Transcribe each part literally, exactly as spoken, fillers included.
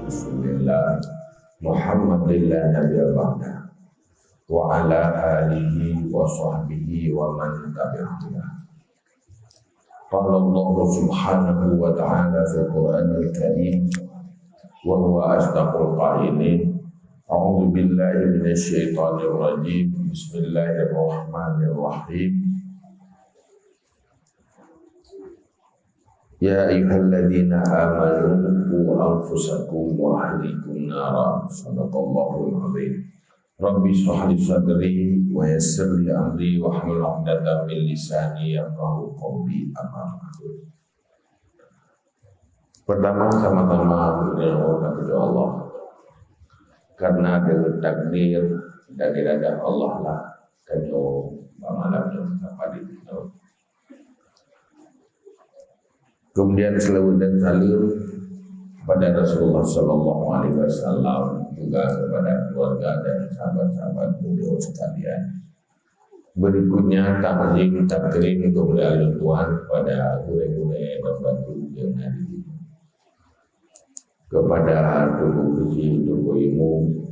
Rasulillah Muhammadin la nabiyya ba'da, wa ala alihi wa sahbihi wa man tabi'ahu. Qala Allah subhanahu wa ta'ala fil Qur'anil Karim, wa huwa asdaqul qailin. A'udzu billahi minasy syaithanir rajim. Bismillahirrahmanirrahim. Ya ayyuhalladzina amanu qu anfusakum wa ahlikum nara. Sadaqallahul azim. Rabbi shrah li sadri wa yassir li amri wahlul 'uqdatam min lisani yafqahu qawli, amma ba'du. Pertama, sama-sama berterima kasih kepada Allah karena dengan takdir dan iradah Allah lah tanyoe bak malam nyoe dapat ditemu. Kemudian selawat dan salam kepada Rasulullah sallallahu alaihi wasallam, juga kepada keluarga dan sahabat-sahabat beliau sekalian. Berikutnya, takzim takrim kepada ulun tuan kepada gurée-gurée dan bantu yang hadir. Kepada Teungku Keuchik, Teungku Imum,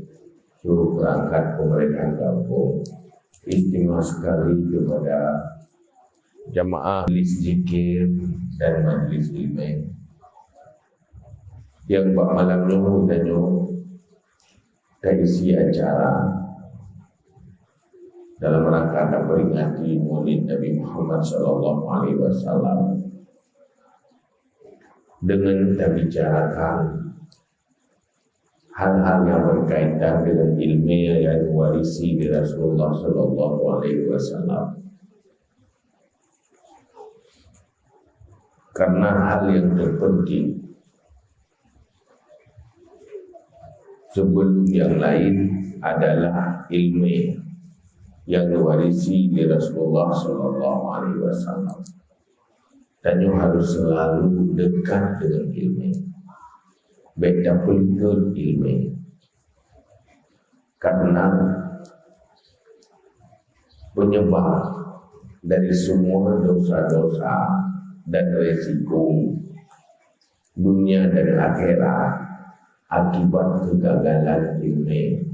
seluruh perangkat pemerintahan kampung, istimewa sekali kepada jamaah majlis zikir dan majlis ilmu yang bak malam nyoe dan nyoe taisi acara dalam rangka taperingati Maulid Nabi Muhammad sallallahu alaihi wasallam dengan tabicarakan hal-hal yang berkaitan dengan ilmu yang diwarisi dari Rasulullah sallallahu alaihi wasallam. Karena hal yang terpenting sebelum yang lain adalah ilmu yang diwarisi dari Rasulullah sallallahu alaihi wasallam. Tanyoe harus selalu dekat dengan ilmu. Bék tapeulikot ilmu. Karena penyebab dari semua dosa-dosa dan resiko dunia dan akhirat akibat kegagalan ilmu.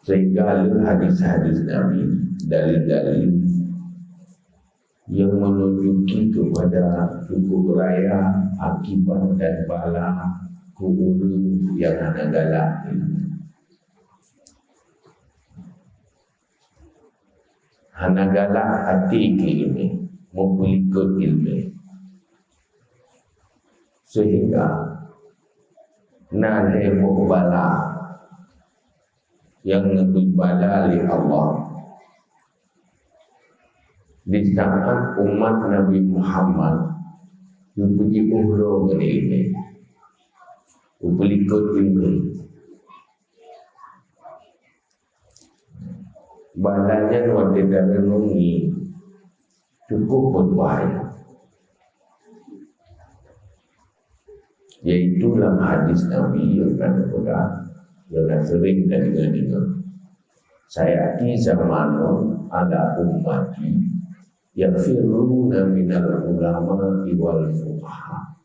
Sehingga le hadis-hadis Nabi, dalil-dalil yang menunjuki kepada cukup raya akibat dan bala keu ureuëng nyang hana galak ilmu. Hana galak até keu ilmu, meupeulikot ilmu. Sehingga na lhée boh bala nyang geubri bala lé Allah di saát umat Nabi Muhammad geupeujiôh droe ngon ilmu, geupeulikot ilmu. Bala nyan watée tareunungi cukup beubahaya, yaitu lam hadis Nabi nyang ka teupeugah, nyang ka seuring tadeungoe-deungoe, "Sayati zamanun ala ummati yafirruna minal ulama'i wal fuqaha."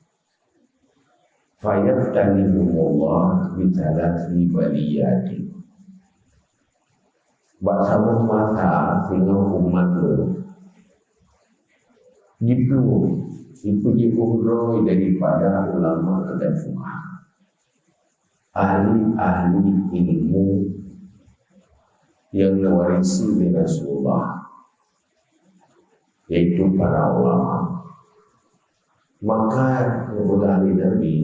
Fayabtalihumullah bitsalasi baliyatin. Bak saboh masa singoh umat lôn jiplueng, jipeujiôh droe daripada ulama dan fuqaha, ahli-ahli ilmu nyang neuwarisi lé Rasulullah, yaitu para ulama. Maka, geupeugah lé Nabi,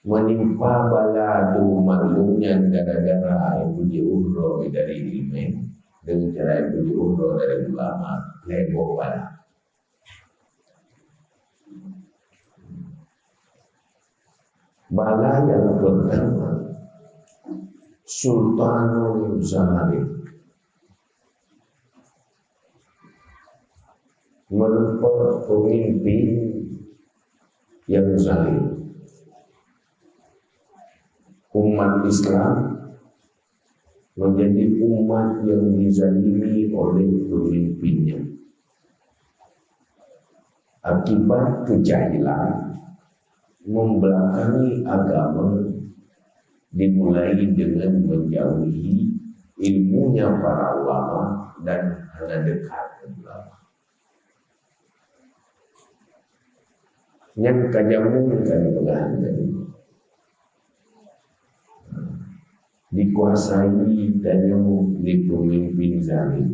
meunimpa bala tu umat lôn nyan gara-gara jipeujiôh droe dari ileumèe, deungon cara jipeujiôh droe dari ulama, lhèe boh bala. Bala nyang peurtama, sultanun zalim. Meureumpok peumimpin nyang zalim. Umat Islam menjadi umat yang dizalimi oleh pemimpinnya. Akibat kejahilan, membelakangi agama dimulai dengan menjauhi ilmunya para ulama dan hana dekat dengan ulama. Nyan ka jameun kan peugah tadi. Dikuasai tanyoe lé pemimpin zalim.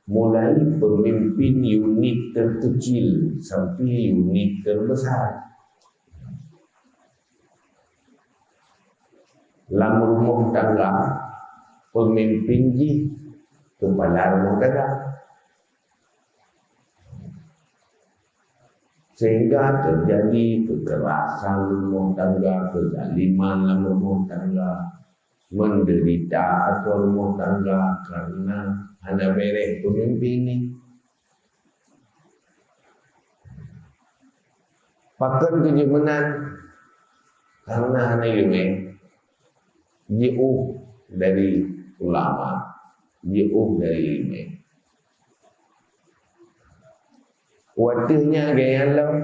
Mulai pemimpin unit terkecil sampai unit terbesar. Lam rumoh tangga, pemimpin jih kepala rumoh tangga. Sehingga terjadi kekerasan rumoh tangga, kezaliman lam rumoh tangga, menderita atau rumoh tangga karena hana bereh pemimpin ni. Pakon keu jeuet meunan? Karena hana ileumèe, jiôh dari ulama, jiôh dari ileumèe. Watèe nyan gaya lom,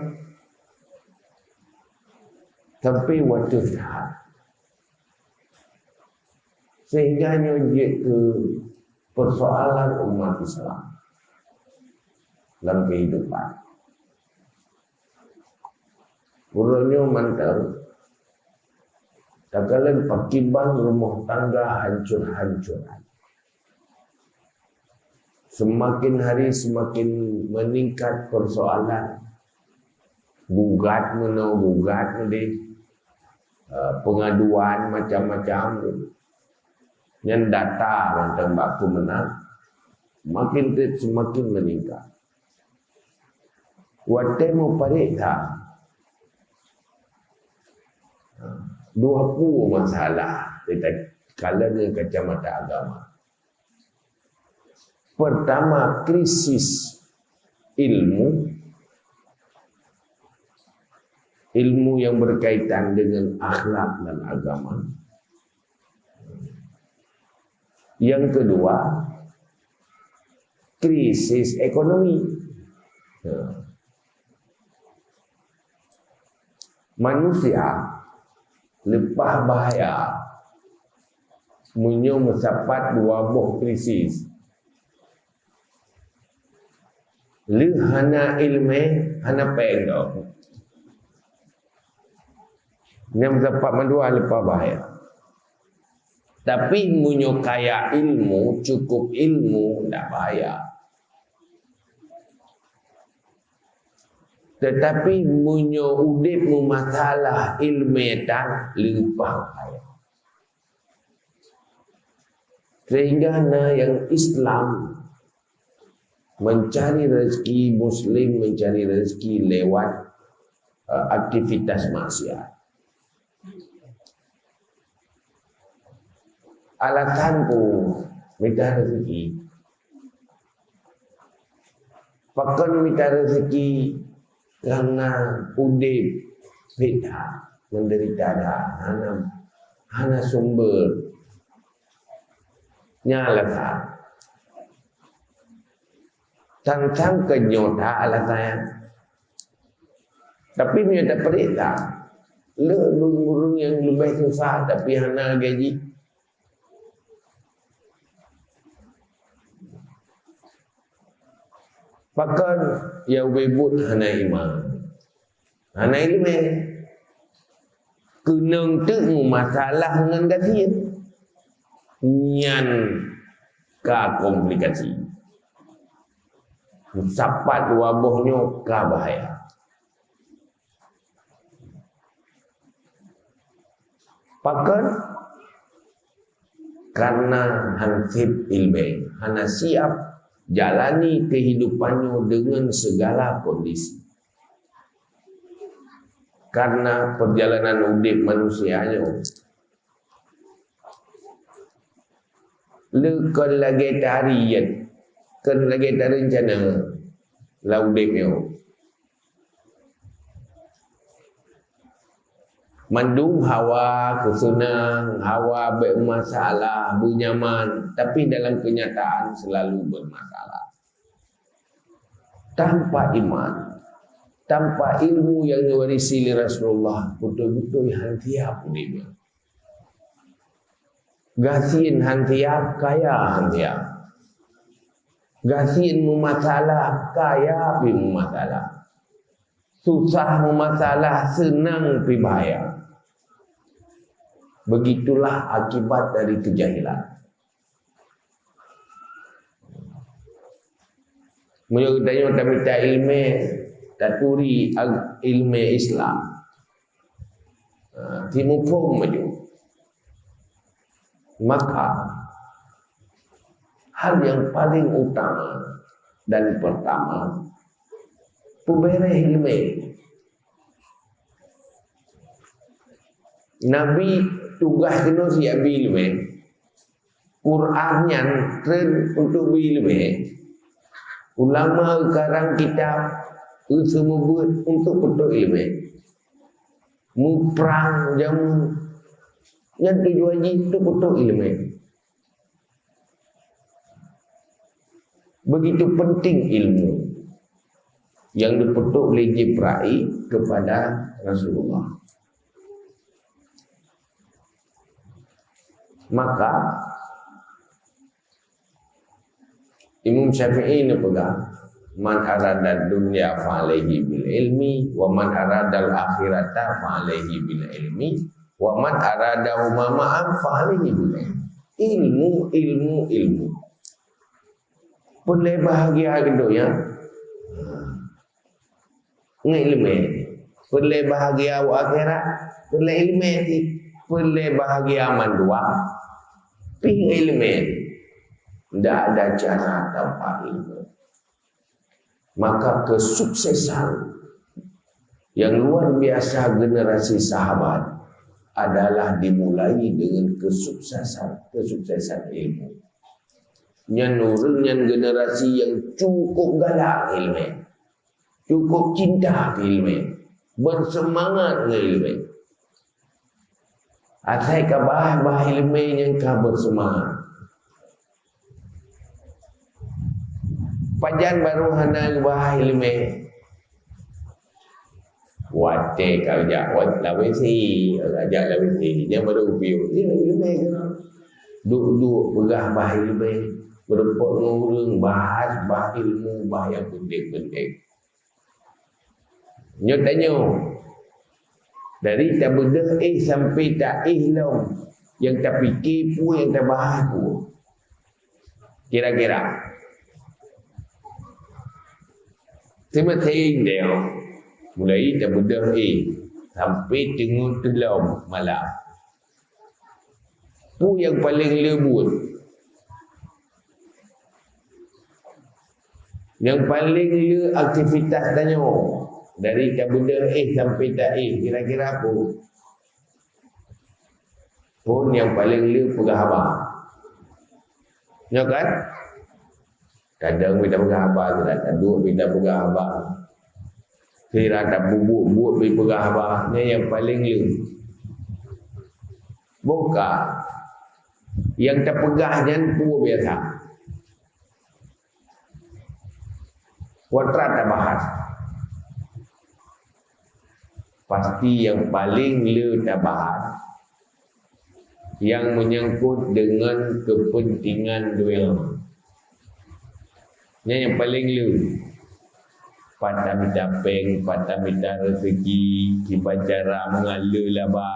tapi watèe that. Sehingga nyoe jeuet keu persoalan umat Islam lam kehidupan. Uroe nyoe mantong takalon pakriban rumoh tangga hancur-hancuran. Semakin hari semakin meningkat persoalan. Gugat meunoe, gugat meudéh. Eh, pengaduan macam-macam. Nyan data mantong bak keumeunang, makin trép semakin meningkat. Watèe muparéksa, dua pue masalah kita kalau dengan kacamata agama. Pertama, krisis ilmu, ilmu yang berkaitan dengan akhlak dan agama. Yang kedua, krisis ekonomi. Ya. Manusia leupah bahaya meunyoe meusapat dua boh krisis. Lheueh hana ileumèe, hana péng gob. Nyang meusapat mandua leupah bahaya. Tapi meunyoe kaya ilmu, cukup ilmu, ndak bahaya. Tetapi meunyoe udép meumasalah ileumèe tan, leupah bahaya. Sehingga na nyang Islam mencari rezeki, Muslim mencari rezeki lewat, eh, aktivitas maksiat. Alasan peue mita rezeki? Pakon mita rezeki? Karena udép pita, menderita dah, hana, hana sumber. Nyan alasan. Sang-sang keu nyoe that alasan nyan. Tapi meunyoe tapeuriksa, le ureueng-ureueng nyang leubeh susah tapi hana gaji. Pakon? Ya ubé buet hana iman. Hana ileumèe. Keunong teuk meumasalah ngon gasien. Nyan ka komplikasi. Sapat dua boh nyoe ka bahaya. Pakon? Karena han sép ileumèe, hana siap jalani kehidupan nyoe dengan segala kondisi. Karena perjalanan udép manusia nyoe le kon lagèe tariet, kon lagèe tarencana lam udép nyoe. Mandum hawa keuseunang, hawa bék masalah, beunyaman, tapi dalam kenyataan selalu bermasalah. Tanpa iman, tanpa ilmu yang diwarisi lé Rasulullah, beutôi-beutôi han siap udeb. Gasien han siap, kaya han siap. Gasien meumasalah, kaya pih meumasalah. Susah meumasalah, seunang pih bahaya. Begitulah akibat dari kejahilan. Meunyoe geutanyoe tamita ileumèe, taturi ag-, ileumèe Islam, ha, timuphom laju. Maka, hal yang paling utama dan pertama, peubèrèh ileumèe. Nabi tugaih keunoe siat bi ileumèe. Quran nyan treun untuk bi ileumèe. Ulama karang kitab geuseumeubeuet untuk peutrok ileumèe. Muprang jameun nyan tujuan jih untuk peutrok ileumèe. Begitu penting ilmu yang dipeutrok lé Jibrail kepada Rasulullah. Maka, Imam Syafi'i neupeugah, "Man arada dunya fa alaihi bil ilmi, wa man aradal akhirata fa alaihi bil ilmi, wa man aradahuma ma'an fa alaihi bil ilmi." Ilmu, ilmu, ilmu. Peue lé bahagia keu donya? Ngon ileumèe. Peue lé bahagia u akhirat? Peue lé ileumèe cit. Peue lé bahagia mandua? Pih ngon ileumèe. Ndak ada cara tanpa ilmu. Maka kesuksesan yang luar biasa generasi sahabat adalah dimulai dengan kesuksesan, kesuksesan ilmu. Nyan ureueng nyan generasi yang cukup galak ileumèe, cukup cinta keu ileumèe, berseumangat ngon ileumèe. Asai ka bahai-bahai ileumèe nyang ka beuseumangat. Pajan barô hana geubahai ileumèe? Watèe ka jak wat lam WC, ka jak lam WC, nyan barô geupiyôh. Ileumèe keunong. Duek-duek peugah bahai ileumèe, meurumpok ngon ureueng, bahas bah ilmu, bah nyang peunténg-peunténg. Nyoe tanyoe, dari tabeudôh éh sampai taéh lom, nyang tapike peue, nyang tabahas peue? Kira-kira. Seumaséng tanyoe, mulai tabeudôh éh sampai teungeut teulom malam. Peue nyang paleng le buet? Nyang paleng le aktivitas tanyoe, dari tabeudôh éh sampai taéh, kira-kira peue? Phôn nyang paleng le peugah haba. Nyo kan? Kadang mita peugah haba, kadang taduek mita peugah haba. Sira tabubuet-buet mita peugah haba, nyan nyang paleng le. Boh ka. Nyang tapeugah nyan peue biasa? Watèe tabahas. Pasti nyang paleng le tabahas nyang meunyangkot deungon keupeuntengan donya. Nyan nyang paleng le. Pat tamita péng, pat tamita reuseuki, kiban cara mangat le laba.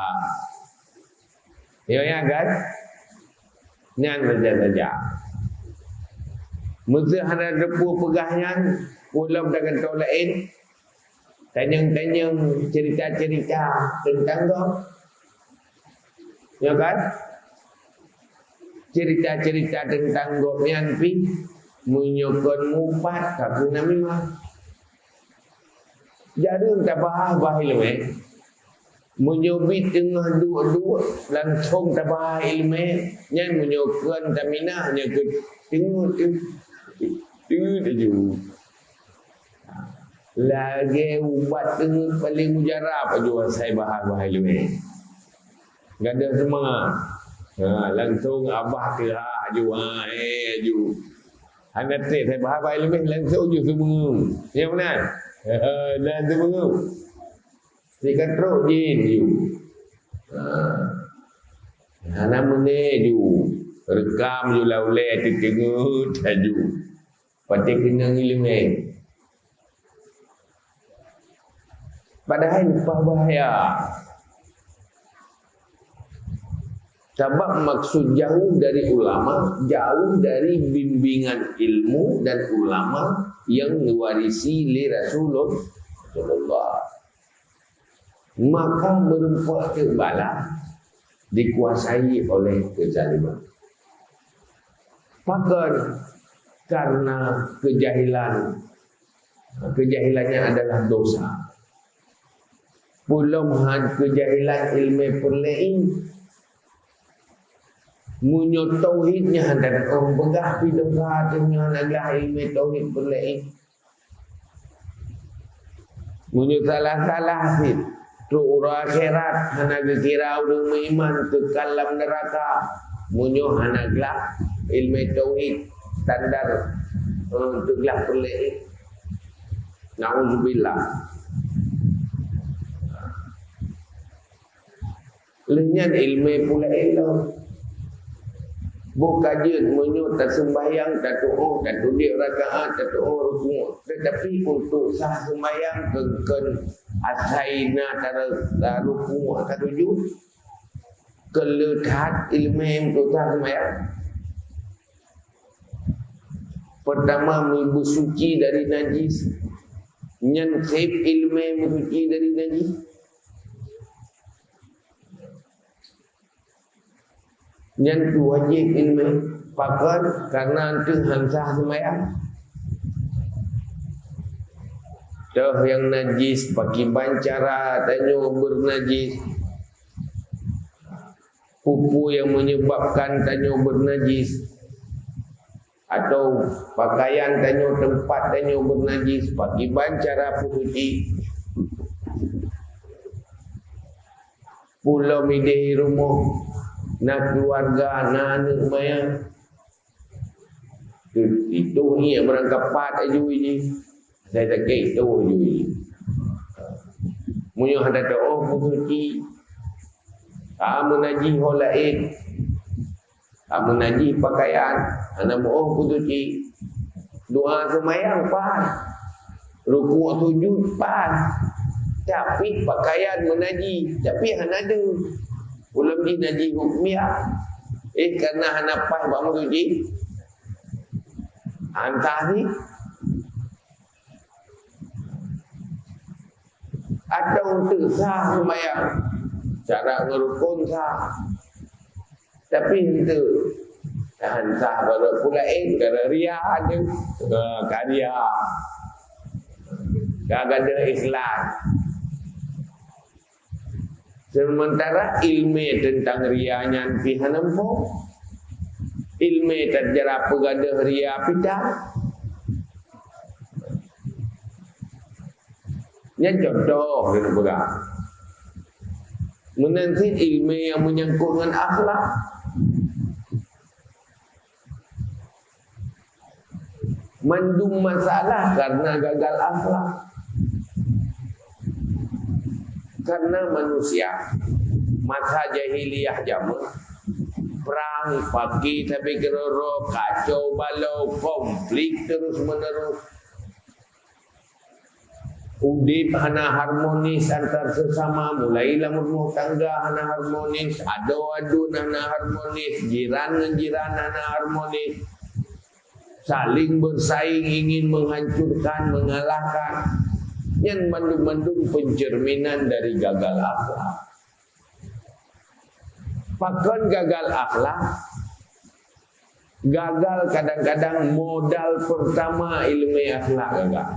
Nyoe nyan kan? Nyan saja-saja. Meuseu hana teupeu peugah nyan, ulôn dan kantô laén, tanyong-tanyong cerita-cerita teuntang gob. Ya kan? Cerita-cerita teuntang gob nyan pih, meunyoe kon mupat, ka keuh namimah. Jareueng tabahas bah ileumèe. Meunyoe bit teungoh duek-duek, langsong tabahas ileumèe, nyan meunyoe kon taminah, nyan keuh teungeut, teungeut laju. Lagèe ubat teungeut paleng mujarab aju asai bahar-bahar ileumèe. Gadoh teuma. Ha, langsung abah teuhah aju, ha, eh, aju. Hana trép asai bahar-bahar ileumèe, langsung aju seumeungeue. Nyang meunan? Ha, dan seumeungeue. Sikatrok jén aju. Ha. Hana meuné aju. Reukam aju lam ulèe teuteungeut aju. Patéh keunong ileumèe. Padahai leupah bahaya. Sabab maksud jauh dari ulama, jauh dari bimbingan ilmu dan ulama yang diwarisi lé Rasulullah. Maka meureumpok teuk bala dikuasai oleh kezaliman. Pakon? Karena kejahilan. Kejahilannya adalah dosa. Peulom han kejahilan ileumèe peureulèe. Meunyoe tauhid nyan hana teupeugah pih dosa, teuh nyan adalah ileumèe tauhid peureulèe. Meunyoe salah-salah cit, trok uroe akhirat, hana geukira ureueng meuiman, kekal lam neuraka. Meunyoe hana gleh ileumèe tauhid, standar, eh, untuk gleh peureulèe. Nauzubillah. Lheueh nyan ileumèe peureulèe lom. Boh ka jeuet meunyoe taseumbahyang, tatu'oh, tatudép rakaat, tatu'oh rukuk. Teutapi untuk sah seumbahyang, kon-kon asai na tara-, tarukuk, tasujud. Kon le that ileumèe untuk sah seumbahyang. Pertama, meubeusuci dari najis. Nyan sép ileumèe meusuci dari najis. Nyan tu wajéb ileumèe. Pakon? Karena anteuk han sah seumbahyang. Toh nyang najis, pakiban cara tanyoe beunajis. Peue-peue nyang menyebabkan tanyoe beunajis. Atau pakaian tanyoe, teumpat tanyoe beunajis, pakiban cara peusuci. Peulom idéh rumoh, na keuluwarga, na aneuk manyang. Itu ngieng beurangkapat aju jih. Asai sakét itu aju jih. Meunyoe hana tatu'oh peusuci, ka meunajih ho laén. Ka meunajih pakaian, hana meu'oh peusuci. Doa seumayang paih. Rukuk sujud paih. Tapi pakaian meunajih, tapi hana deuh. Ulôn jih najih hukmiah. Eh, karena hana paih bak meusuci. Antah ni. Atau untuk sah seumayang. Syarat ngon rukun sah. Tapi henteu tahan sah baroe pula, eh, gara ria tu. Ha, ka ria. Ka gadoh ikhlas. Sementara ilmu tentang ria nyan pih hana muphom. Ilmu tajak peugadoh ria pih tan. Nyan contoh lôn peugah. Meunan cit ilmu nyang meunyangkot ngon akhlak. Mandum masalah karena gagal akhlak. Karena manusia masa jahiliyah jameun, prang, paki sabe keudroe, kacau balau, konflik terus menerus. Udép hana harmonis antar sesama, mulai lam rumah tangga hana harmonis, adoe aduen hana harmonis, jiran ngon jiran hana harmonis, saling bersaing ingin menghancurkan, mengalahkan. Nyan mandum-mandum pencerminan dari gagal akhlak. Pakon gagal akhlak? Gagal kadang-kadang modal pertama ilmu akhlak gagal.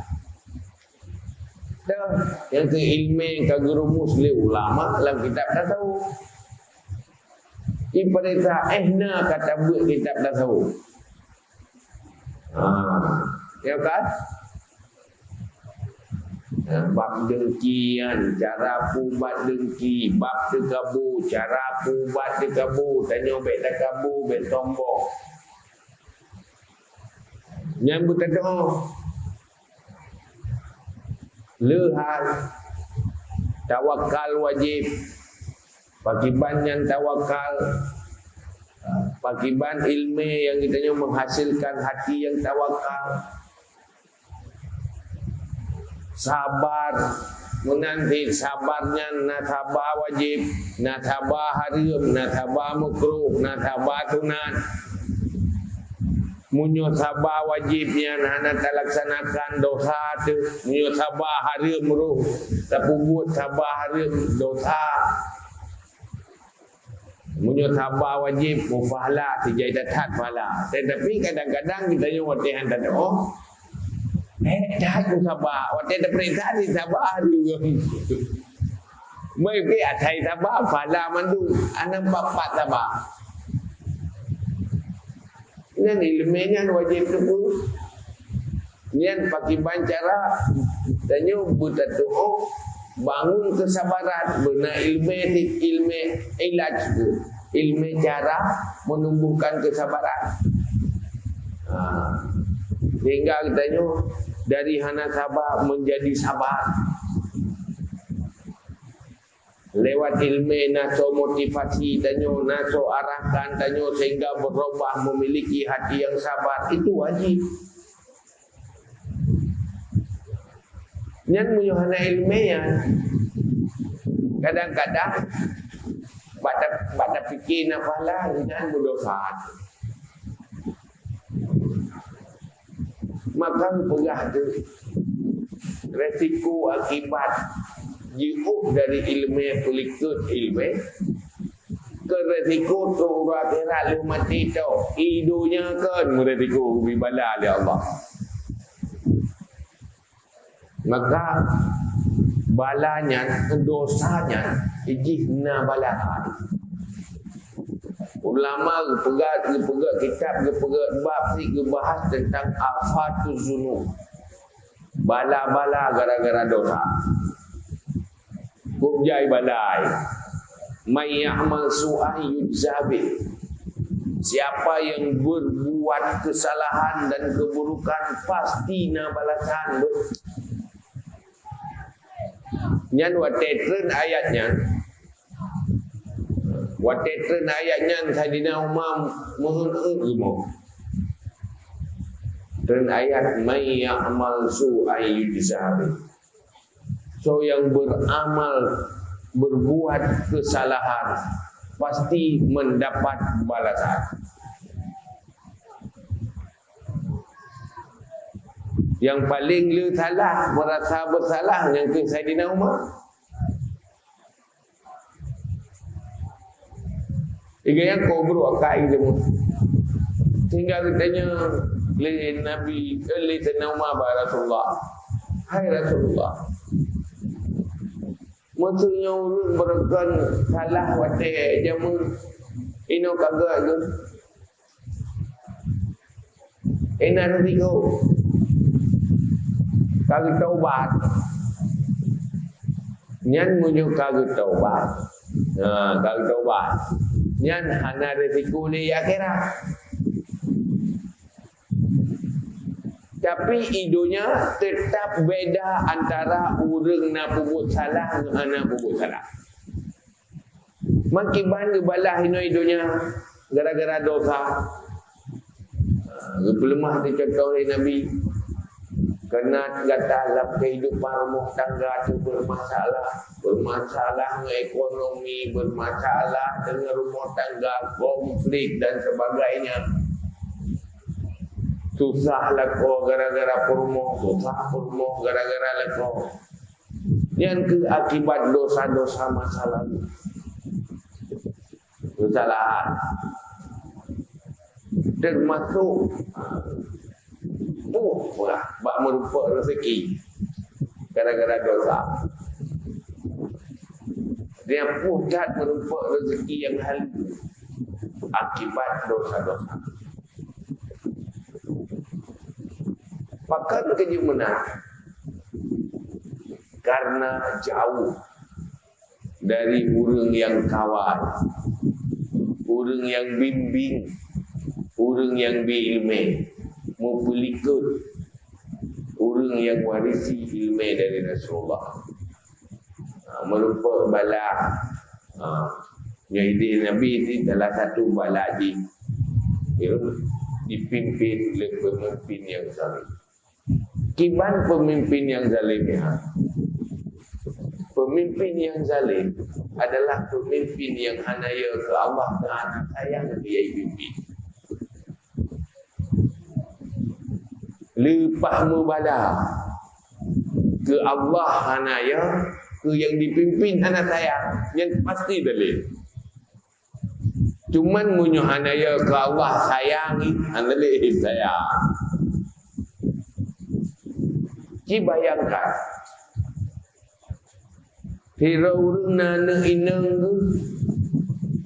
Dah, nyang keu ilmu ka geurumus lé ulama lam kitab tasawuf. Ibarat eh na ka tabeuet kitab tasawuf. Ha, ya kan? Bab dengki nyan, cara peuubat dengki, bab teukabo, cara peuubat teukabo, tanyoe bèk takabo, bèk sombong. Nyan beuteudoh. Le hal tawakal wajéb. Pakiban nyan tawakal? Pakiban ileumèe nyang geutanyoe menghasilkan hati nyang tawakal? Sabar. Meunan cit sabar nyan na saba wajéb, na saba hareuem, na saba meukruh, na saba sunat. Meunyoe saba wajéb nyan hana talaksanakan, dosa teuh. Meunyoe saba hareuem roh tapeubuet saba hareuem, dosa. Meunyoe saba wajéb, meupahala, sijai that-that pahala. Tetapi kadang-kadang geutanyoe watèe han tatu'oh, eh, that meusaba. Watèe tapeuriksa, saba hareuem. Meuke asai saba, pahala mandum. Hana pat-pat saba. Nyan ileumèe nyan wajéb teupeu. Nyan pakiban cara tanyoe beutatu'oh bangun keusabaran, beuna ileumèe, ileumèe ilaj tu, ileumèe cara menumbuhkan kesabaran. Ha. Sehingga geutanyoe dari hana saba menjadi sabar. Lewat ileumèe na soe motivasi tanyoe, na soe arahkan tanyoe sehingga berubah memiliki hati yang sabar. Itu wajib. Nyan meunyoe hana ileumèe nyan, kadang-kadang bak ta-, bak tapike na pahala nyan berdosa. Maka geupeugah teuh, resiko akibat jiôh dari ileumèe peulikot ileumèe, keu resiko trok uroe akhirat lheueh maté tôh. I donya kon meuresiko geubri bala lé Allah. Maka bala nyan, dosa nyan, jih na bala hai. Ulama geupeugah, geupeugah kitab, geupeugah bab ni geubahas tentang afatuz zunub. Bala-bala gara-gara dosa. Kok jai bala ai. "Man ya'mal su'an yujza bih." Siapa yang berbuat kesalahan dan keburukan, pasti na balasan. Nyan watèe treun ayat nyan. Watèe treun ayat nyan, Saidina Umar meuheuét-heuét rumoh. Treun ayat, "Man ya'mal su'an yujza bih." Soe nyang beramal, berbuat kesalahan, pasti mendapat balasan. Nyang paleng le salah, merasa bersalah, nyang keu Saidina Umar. Iga nyang kobro akai jemu. Sehingga geutanya lé Nabi, eh, lé Saidina Umar bak Rasulullah, "Hai Rasulullah, maksudnya ureuëng beureukan salah watèe jameun inoe kagak ke?" Inan risiko. Ka geutaubat. Nyan meunyoe ka geutaubat. Ha, ka geutaubat. Nyan hana risiko lé akhirat. Tapi i donya tetap beda antara ureuëng na peubuet salah ngon hana peubuet salah. Makiban geubalah inoe i donya gara-gara dosa. Geupeuleumah teucontoh lé Nabi. Karena gata lam kehidupan rumah tangga tu bermasalah, bermasalah ngon ekonomi, bermasalah dengan rumah tangga, konflik dan sebagainya. Susah lakoe gara-gara peurumoh, susah peurumoh gara-gara lakoe. Nyan keuh akibat dosa-dosa masa lalu. Kesalahan. Termasuk, puih pula bak meurumpok rezeki gara-gara dosa. Dia puih that meurumpok rezeki nyang haleue akibat dosa-dosa. Pakon keu jih meunan? Karena jauh dari ureuëng nyang kawal, ureuëng nyang bimbing, ureuëng nyang bi ileumé, meupeulikot ureuëng nyang warisi ileumé dari Rasulullah. Ha, meurumpok bala. Ha, nyoe idéh Nabi ni salah satu bala jih, ya, dipimpin lé peumimpin nyang zalim. Kiban peumimpin nyang zalim nyan? Peumimpin nyang zalim adalah peumimpin nyang hana yö keu Allah Taala, sayang keu nyang pimpin. Leupah meubala keu Allah hana yö, keu nyang dipimpin hana sayang, nyan pasti zalim. Cuman meunyoe hana yö keu Allah sayang, hana lé sayang. Ci bayangkan, sidroe ureuëng na aneuëk inong geuh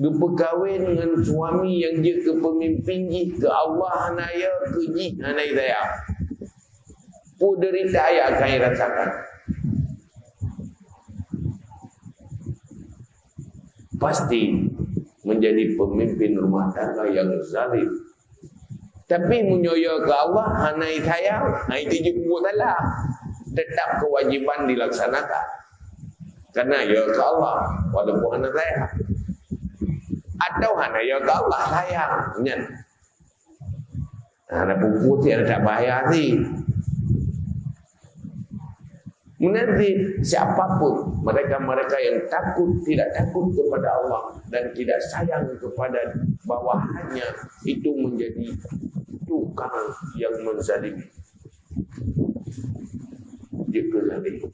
geupeukawen ngon suami nyang jeuet keu peumimpin jih, keu Allah hana yö, keu jih hana sayang. Peue deurita nyang akan irasakan? Pasti menjadi pemimpin rumah tangga yang zalim. Tapi meunyoe yö keu Allah hana sayang, ha, itu jeuet peubuet salah. Tetap kewajiban dilaksanakan. Karena yö keu Allah, walaupun hana sayang. Atau hana yö keu Allah, sayang. Nyan. Hana pupuk, tiada tak bahaya hati. Meunan cit, siapapun mereka-mereka yang takut, tidak takut kepada Allah dan tidak sayang kepada bawahannya, itu menjadi tukang yang menzalimi. Dia kezalimi.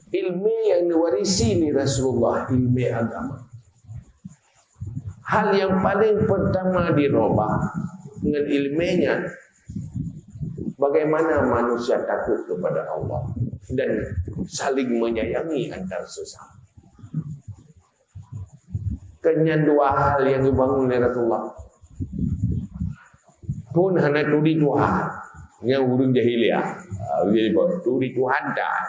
Ilmu yang diwarisi ni Rasulullah, ilmu agama. Hal yang paling pertama dirobah ngon ilmu nyan, bagaimana manusia takut kepada Allah dan saling menyayangi antar sesama. Kan nyan dua hal nyang geubangun lé Rasulullah. Pun hana turi Tuhan, nyan ureuëng jahiliah. Ah, ureuëng jahiliah turi Tuhan dah.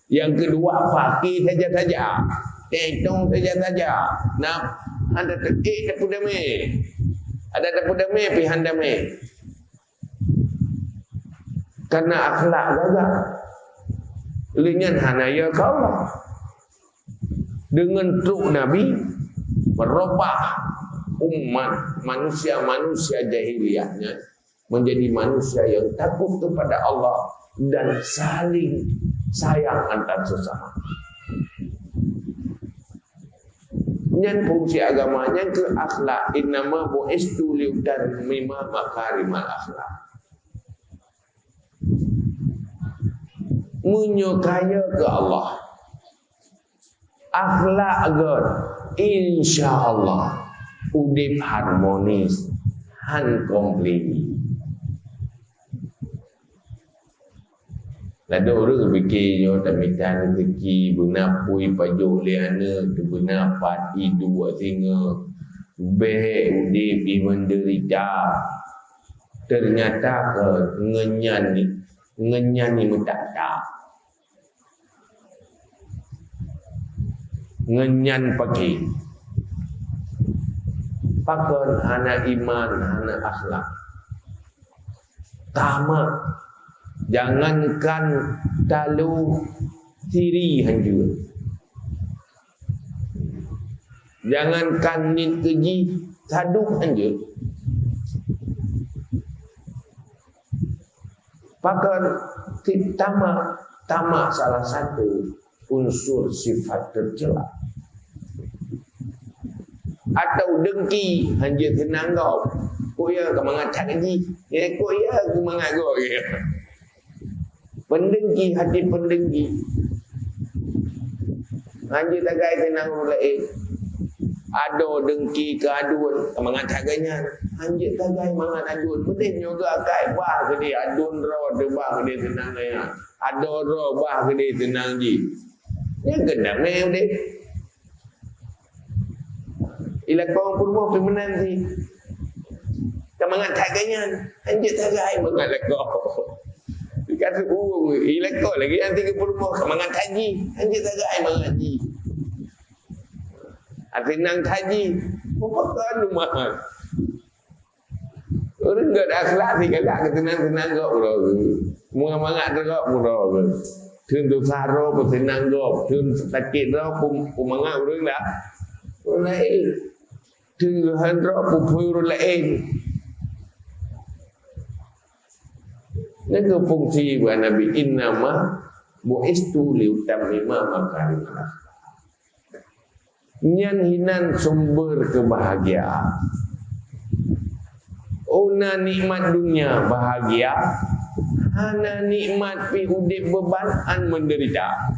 Yang kedua, pakai saja-saja. Tentong saja-saja. Nah, ada tetik tapeudaméh. Ada tapeudaméh, pih han daméh. Karena akhlak gagah. Lé nyan hana yö keu Allah. Dengan trok Nabi merubah umat manusia-manusia jahiliah nyan menjadi manusia yang takut kepada Allah dan saling sayang antar sesama. Nyan fungsi agama, nyan keuh akhlak. Innama bu'istu liutammima makarimal akhlak. Meunyoe ka yö keu Allah, akhlak gét, insya Allah udeb harmonis, han komplit. Ladôm ureuëng pike nyoe tamita rezeki, beuna pui pajoh lé aneuëk, beuna pat iduek singoh, bék udeb jih menderita. Ternyata keu ngon nyan ni, ngon nyan ni meutak-tak. Ngon nyan pake. Pakon hana iman, hana akhlak. Tamak. Jangankan talo siri hanjeuet. Jangankan niet keu jih, sadub hanjeuet. Pakon? Tamak, tamak salah satu unsur sifat tercela. Atau dengki, hanjeuet seunang gob. Kok ya ka mangat that jih? Ya, kok ya ka mangat gob? Pendengki, hati pendengki. Hanjeuet tagai seunang ureuëng laén. Adoe dengki keu aduen, mangat that geuh nyan. Hanjeuet tagai mangat aduen. Peudeh nyoe geuh akai bah keudeh aduen droe, bah keudeh seunang nyan. Adoe droe bah keudeh seunang jih. Nyan keuh damé udeb. Ilakong peurumoh pih meunan jih. Ka mangat that geuh nyan. Hanjeuet tagai mangat lakoe. Ka teuueng, ilako lagi nanti keu peurumoh mangat haji. Hanjeuet tagak ai mangat haji. Ateueh nang haji, meupakon rumoh. Ureueng gèt akhlak sigalak keu seunang-seunang gob uroe geuh. Mangat-mangat gob uroe geuh. Theun susah droe peuseunang gob, theun sakét droe peumangat ureueng la-, ureueng laén. Teungoh han droe peuphôi ureueng laén. Nyan keuh fungsi buet Nabi, "Innama bu'istu liutammima makarimal akhlak." Nyan hinan sumber keubahgiaan. Oh na nikmat dunia bahagia, hana nikmat pih udép beuban an menderita.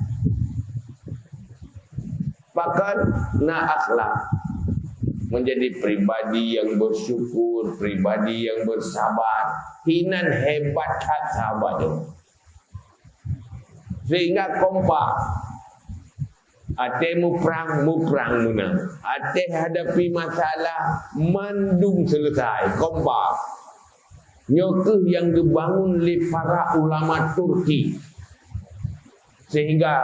Pakon na akhlak, menjadi pribadi yang bersyukur, pribadi yang bersabar. Hinan hebat that sahabat nyoe. Sehingga kompak. Até muprang, muprang meunan. Até hadapi masalah, mandum selesai, kompak. Nyoe keuh nyang geubangun lé para ulama Turki. Sehingga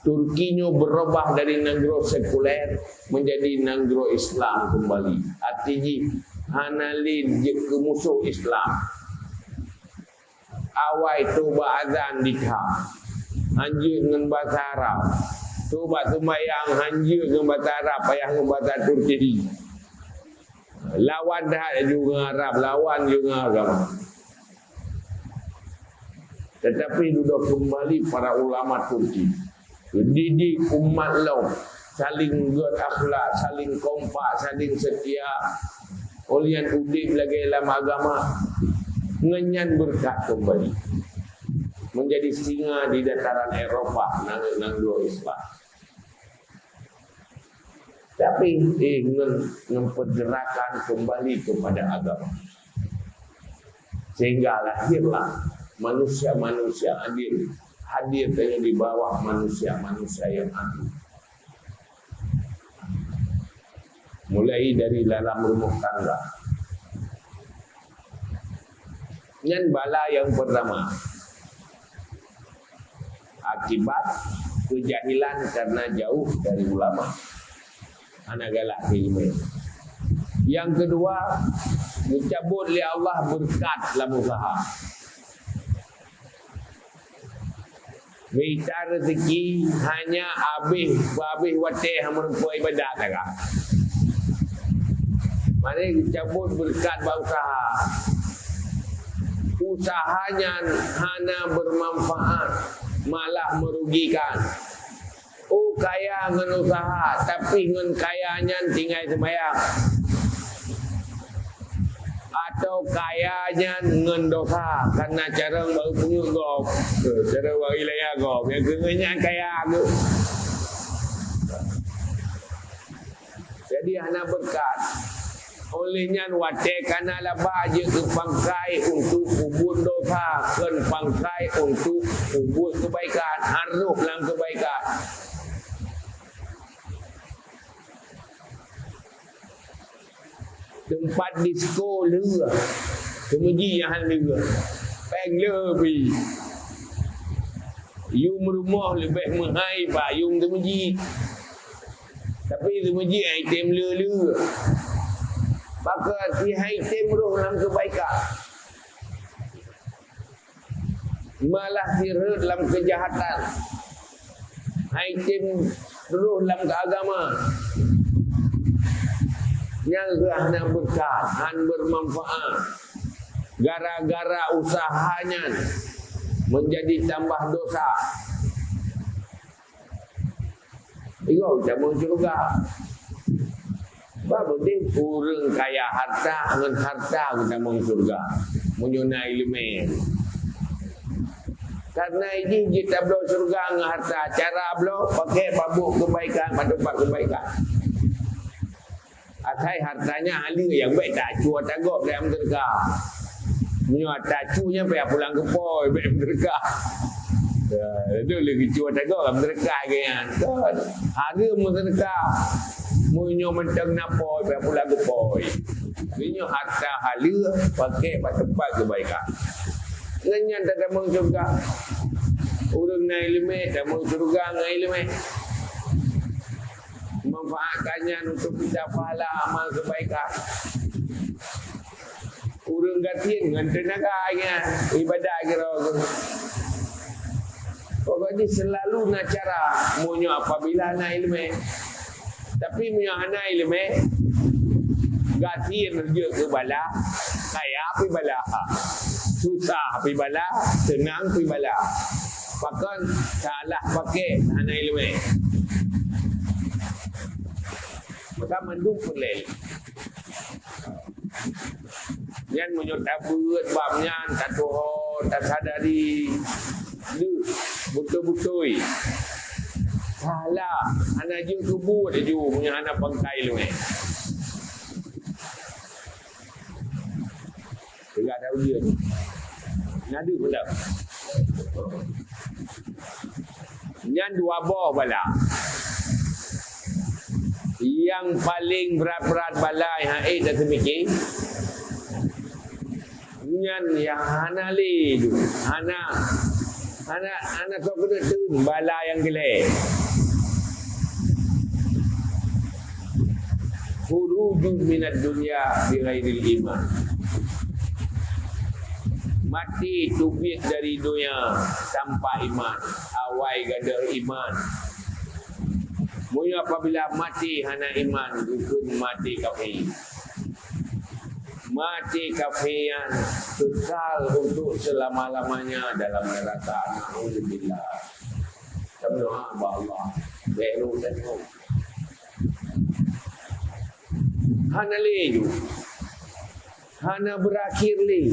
Turki nyoe berubah dari nanggroe sekuler menjadi nanggroe Islam kembali. Arti jih hana lé jeuet keu musoh Islam. Awai trok bak azan di kha, hanjeuet ngon basa Arab. Trok bak seumayang, hanjeuet ngon basa Arab, payah ngon basa Turki. Lawan that laju ngon Arab, lawan laju ngon agama. Tetapi dudoe kembali para ulama Turki. Geudidik umat lom saling gèt akhlak, saling kompak, saling setia. Óh lheueh nyan udép lagèe lam agama. Ngon nyan beureukat keumbali. Menjadi singa di dataran Eropa, nang, nanggroe Islam. Tapi, eh, ngon, ngon pergerakan kembali kepada agama. Sehingga lahirlah manusia-manusia adil, hadir tanyoe di bawah manusia-manusia yang adil. Mulai dari dalam rumah tangga. Nyan bala yang pertama. Akibat kejahilan karena jauh dari ulama. Hana galak keu ileumèe. Yang kedua, geucabot lé Allah beureukat lam usaha. Mita rezeki hanya abéh, abéh watèe hana meurumpok ibadat lagak. Mari geucabot beureukat bak usaha. Usaha nyan hana bermanfaat, malah merugikan. Oh, kaya ngon usaha, tapi ngon kaya nyan tinggai seumayang. Atau kaya nyan ngon dosa, karena carông baru pungut gob. Eh, carông bari laya gob. Nyang keu nyan kaya geuh. Jadi hana beureukat. Óh lheueh nyan watèe kana laba jeuet keu pangkai untuk peubuet dosa, kon pangkai untuk peubuet keubaikan, harôh lam keubaikan. Teumpat disko lheueh, seumeujih nyang han lheueh. Péng lheueh pih. Yum rumoh leubeh meuhai bak yum seumeujih. Tapi seumeujih han item le-le. Maka si han item roh lam keubaikan. Malah si rhot lam keujahatan. Han item roh lam keagama. Nyang hana beureukat, han bermanfaat. Gara-gara usaha nyan menjadi tambah dosa. Igoe tamong syeuruga. Bah beudeh ureueng kaya harta ngon harta geutamong syeuruga. Meunyoe na ileumèe. Karena jih jitabloe syeuruga ngon harta, cara bloe pakai bak buet keubaikan, bak teumpat keubaikan. Asai harta nyan haleue nyang bèk tacue tagob lam meuseudeukah. Meunyoe tacue nyan payah pulang keu po, bèk meuseudeukah. Ya, itu lagi cue tagob lam meuseudeukah lagèe nyan. Kan? Hareuem meuseudeukah. Meunyoe mantong na po, payah pulang keu po. Meunyoe harta haleue, pakai bak teumpat keubaikan. Ngon nyan tatamong syeuruga. Ureuëng na iéleumé tamong syeuruga ngon iéleumé. Manfaatkan nyan untuk kita pahala amal kebaikan. Ureuëng gasien ngon teunaga nyan ibadat keudroe geuh. Pokoknya selalu na cara meunyoe apabila na iéleumé. Tapi meunyoe hana iéleumé, gasien jeuet keu bala, kaya pih bala, susah pih bala, seunang pih bala. Pakon salah pakai hana iéleumé. Maka mandum peureulée. Nyan meunyoe tabeuet bab nyan, tatuho, tasadari deuh beutôi-beutôi. Salah, hana jeuet keu buet laju meunyoe hana pangkai lé. Teuga dah ujeuen. Nyan deuh mantong. Nyan dua boh bala. Nyang paleng brat-brat bala nyang hana ék taseumike, nyan nyang hana lé dum, hana, hana, hana soe keuneuk teun bala nyang keulhèe. Khurujun minad dunya bighairil iman. Maté teubiet dari donya tanpa iman, awai gadôh iman. Meunyoe apabila maté hana iman, geukheun maté kafé. Maté kafé nyan kekal untuk selama-lamanya dalam neraka. Naudzubillah. Tameudoa bak Allah. Bèk rôh tanyoe. Hana lé ju. Hana berakhir lé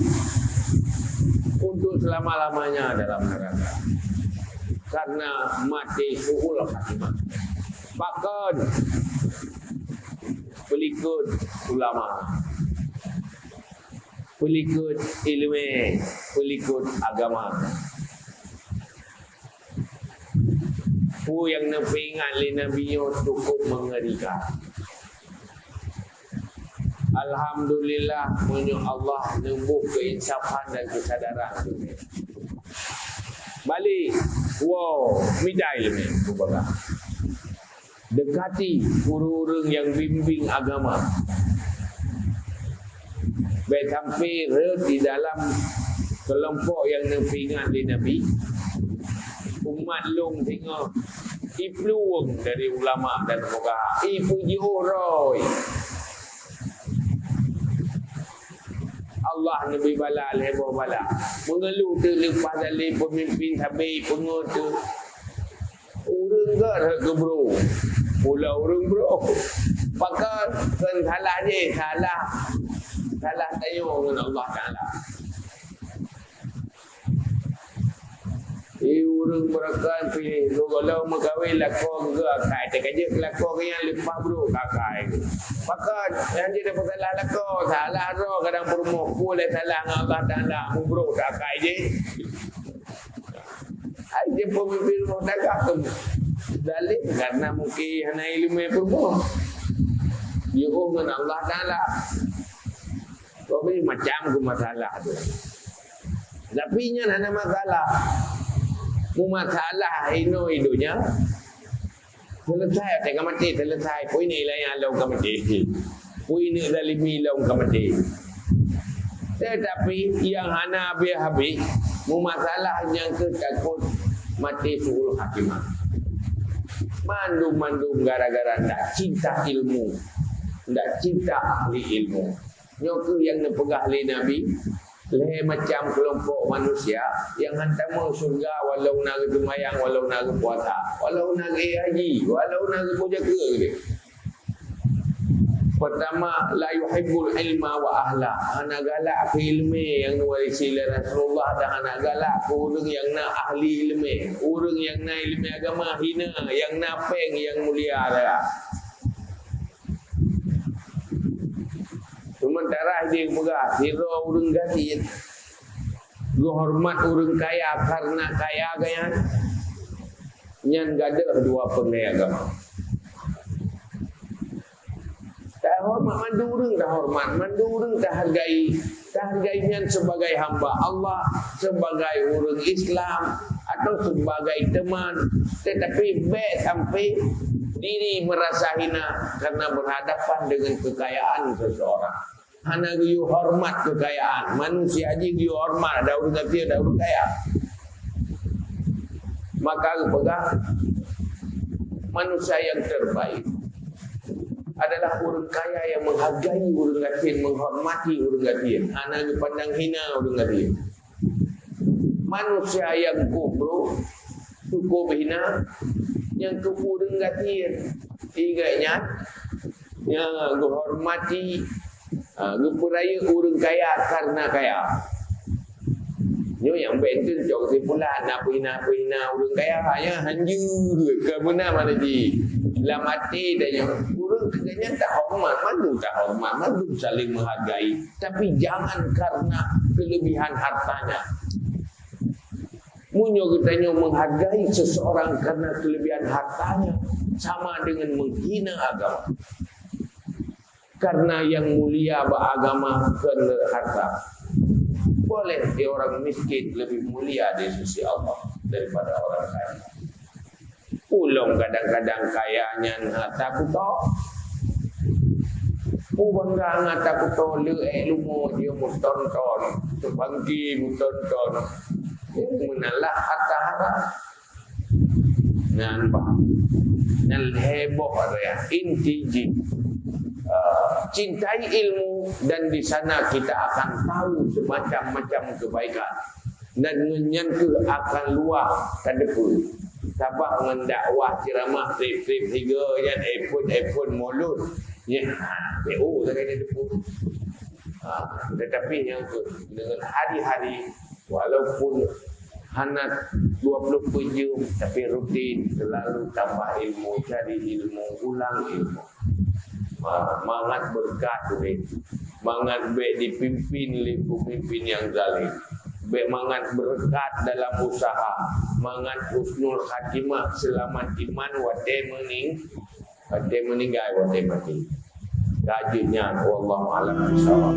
untuk selama-lamanya dalam neraka. Karena maté su'ul khatimah. Pakon? Peulikot ulama. Peulikot iéleumé, peulikot agama. Peue nyang neupeuingat lé Nabi nyoe cukup mengerikan. Alhamdulillah, meunyoe Allah neuboh keuinsafan dan keusadaran. Balek, woe, mita iéleumé, peugah. Dekati ureuëng-ureuëng nyang bimbéng agama. Bèk sampai rhot di dalam keulompok nyang neupeuingat lé Nabi. Umat lôn singoh iplueng dari ulama dan fuqaha, ipeujiôh droe. Allah neubri bala lhèe boh bala. Meungeuluh teuk leupah dari peumimpin sabe peungeut teuk. Ureuëng gèt rhot keu brôk. Pula ureuëng brôk. Pakon? Kon salah jih, salah, salah tanyoe ngon Allah Taala. Di ureuëng beureukan pih, lôn gohlom meukawen lakoe geuh akai, teuka jeuet lakoe geuh nyan leupah brôk akai. Pakon? Nyan jeuet peusalah lakoe, salah droe kadang peurumoh, peue lé salah ngon Allah Taala, mubrôk akai jih. Hai jeuet peumimpin rumoh tangga tu zalim karena mungkin hana iéleumé peurumoh. Jiôh ngon Allah Taala. Pokoknya macam tu masalah tu. Tapi nyan hana masalah. Mu masalah inoe i donya, selesai watèe ka maté, selesai. Pui ni laén lom ka maté. Pui ni zalimi lom ka maté. Tetapi nyang hana habéh-habéh, mu masalah nyang keu takot maté su'ul khatimah. Mandum-mandum gara-gara ndak cinta ilmu, ndak cinta ahli ilmu. Nyoe kheueh nyang neupeugah lé Nabi, lhèe macam keulompok manusia nyang han tamong syeuruga walau na geuseumbahyang, walau na geupuasa, walau na geuhaji, walau na geupuja keue. Pertama, la yuhibbul ilma wa ahla. Hana galak keu iéleumé nyang neuwarisi lé Rasulullah dan hana galak keu ureuëng nyang na ahli iéleumé. Ureuëng nyang na iéleumé agama hina, nyang na péng nyang mulia adalah. Sementara dia peugah, sidroe ureuëng gasien geuhoreumat ureuëng kaya karena kaya geuh nyan, nyan gadôh dua peungeut agama. Tahoreumat mandum ureuëng, tahoreumat mandum ureuëng, tahargai. Tahargai nyan sebagai hamba Allah, sebagai ureuëng Islam, atau sebagai teman. Tetapi bék sampai diri merasa hina karena berhadapan dengan kekayaan seseorang. Hana geuyue hormat kekayaan. Manusia jih geuyue hormat, ada ureuëng gasien, ada ureuëng kaya. Maka geupeugah, manusia yang terbaik adalah ureuëng kaya yang menghargai ureuëng gasien, menghormati ureuëng gasien, hana geupandang hina ureuëng gasien. Manusia yang kufur, cukup hina, nyang keu ureuëng gasien. Ingat nyan, nyang geuhormati, ha, geupeurayeuk ureuëng kaya karena kaya. Nyoe nyang bék teuntông kesimpulan, na peuhina-peuhina ureuëng kaya, nyan hanjeuet, ka meunan mana jih. Lam até tanyoe, ureuëng kaya nyan tahoreumat, mandum tahoreumat, mandum saling menghargai. Tapi jangan karena kelebihan hartanya. Meunyoe geutanyoe menghargai seseorang karena kelebihan hartanya, sama dengan menghina agama. Karena yang mulia bak agama bukan harta. Boleh dia orang miskin lebih mulia di sisi Allah daripada orang kaya. Ulôn kadang-kadang kaya nyan, ha, takuto. Peue bangga ngon takuto, le ék leumo jih meutonton, teubangki meutonton. Meunan lah harta haram. Nyan bah. Nyan lhèe boh area. Inti jih, eh, cintai ilmu dan di sana kita akan tahu semacam-macam kebaikan. Dan ngon nyan kheueh akan luwah tateupeue. Sabab ngon dakwah, ceramah, trép-trép sigoe nyan, iPhone-iPhone mulod. Nyan, ha, B O sagai tateupeue. Ha, tetapi nyan kheueh, dengan hari-hari, walaupun hana dua puluh empat jam, tapi rutin, selalu tambah ilmu, cari ilmu, ulang ilmu. Ha, mangat beureukat udép. Mangat bék dipimpin lé peumimpin nyang zalim. Bék mangat beureukat dalam usaha. Mangat husnul khatimah, seulamat iman watée meuning-, watée meuninggai, watée maté. Ka jeuet nyan, wallahu a'lam bishawab.